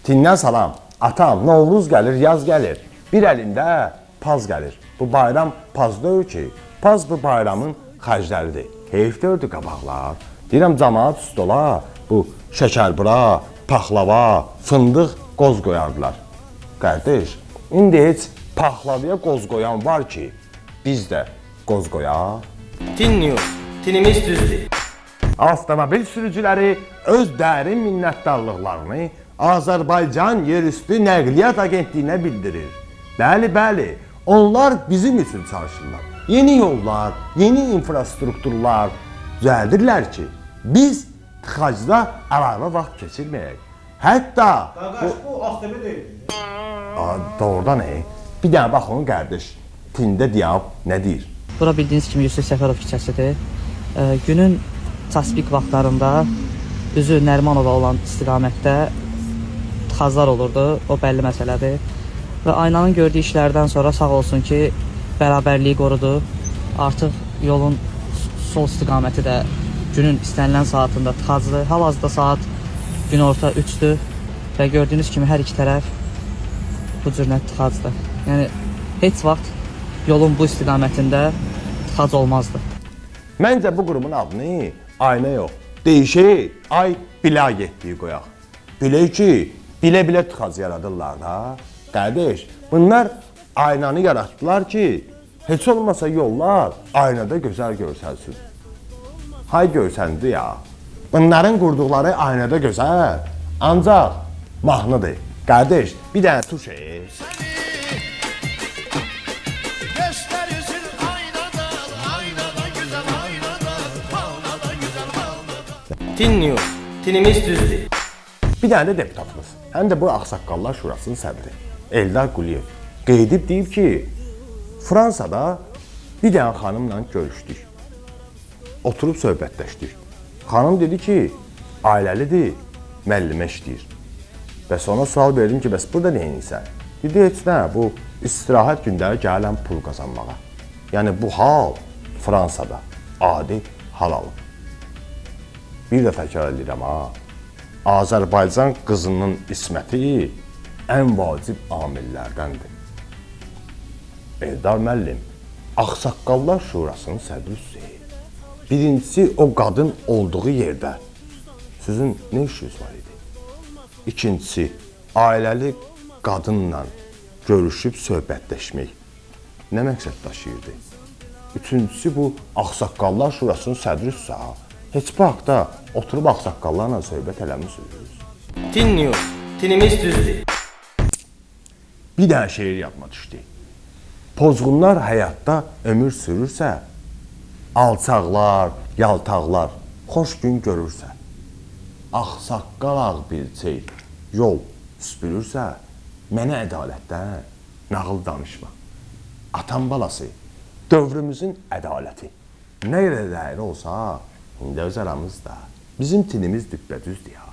Tindən salam. Atam, Novruz gəlir, yaz gəlir. Bir əlində paz gəlir. Bu bayram paz deyil ki, paz bu bayramın xərcləridir. Heyf deyildi qabaqlar. Deyirəm camaat stola bu şəkərbura, paxlava, fındıq, qoz qoyardılar. Qardaş, indi heç paxlavaya qoz qoyan var ki, biz də qoz qoyaq. Tin News. Tinimiz düzdür. Avtomobil sürücüləri öz dərin minnətdarlıqlarını Azərbaycan Yerüstü Nəqliyyat Agentliyinə bildirir. Bəli, bəli, onlar bizim üçün çalışırlar. Yeni yollar, yeni infrastrukturlar düzəldirlər ki, biz tıxacda əlavə vaxt keçirməyək. Hətta Qardaş, bu ASTV deyil. Aa, doğrudan e? Bir dənə bax onun qardaş, tində deyəm, nə deyir? Bura bildiyiniz kimi Yusif Səfərov küçəsidir. Günün ças pik vaxtlarında üzü Nərimanova olan istiqamətdə tıxaclar olurdu. O bəlli məsələdir. Və aynanın gördüyü işlərdən sonra sağ olsun ki, bərabərliyi qorudu. Artıq yolun sol istiqaməti də günün istənilən saatında tıxaclı. Hal-hazırda saat günorta 3-dür və gördüyünüz kimi hər iki tərəf bu cür tıxacdır. Yəni heç vaxt yolun bu istiqamətində tıxac olmazdı. Məncə bu qurumun adını ayna yox, dəyişək, ay bilə getdiyi qoyaq. Bilək ki, bilə-bilə tıxac yaradırlar da. Qardaş, bunlar aynanı yaratdılar ki, heç olmasa yollar aynada gözəl görsənsin. Hay görsəndi ya. Bunların qurduqları aynada gözəl, ancaq mahnıdır. Qardaş, bir dənə tuş et. Göster yüzün aynada, aynada güzel aynada, aynada güzel aynada. Tin News. Tinimiz düzdür. Bir dənə də deputatımız, həm də bu Ağsaqqallar Şurasının sədri Eldar Quliyev qeyd edib deyib ki, Fransada bir dənə xanımla görüşdük. Oturub söhbətləşdik. Xanım dedi ki, ailəlidir, müəllimə işləyir. Bəs ona sual verdim ki, bəs burada nə edirsən? Dedi, heç nə, bu istirahət günləri gəlirəm pul qazanmağa. Yəni bu hal Fransada adi hal alıb. Bir də təkrar edirəm ha. Azərbaycan qızının isməti ən vacib amillərdəndir. Eldar müəllim, Ağsaqqallar Şurasının sədrisiz. Birincisi o qadın olduğu yerdə sizin nə işiniz var idi? İkincisi, ailəli qadınla görüşüb söhbətləşmək nə məqsəd daşıyırdı? Üçüncüsü bu Ağsaqqallar Şurasının sədrisiz ha. Heç bu haqda oturub ağsaqqallarla söhbət eləmisiniz? Tin News. Tinimiz düzdür. Bir dənə şeir yadıma düşdü. Pozğunlar həyatda ömür sürürsə, alçaqlar, yaltaqlar xoş gün görürsə, ağsaqqal ağ bilçək yol süpürürsə, mənə ədalətdən nağıl danışma. Atam balası, dövrümüzün ədaləti nə qədər dəyərli olsa, indi öz aramızda bizim tinimiz düppədüzdür ya.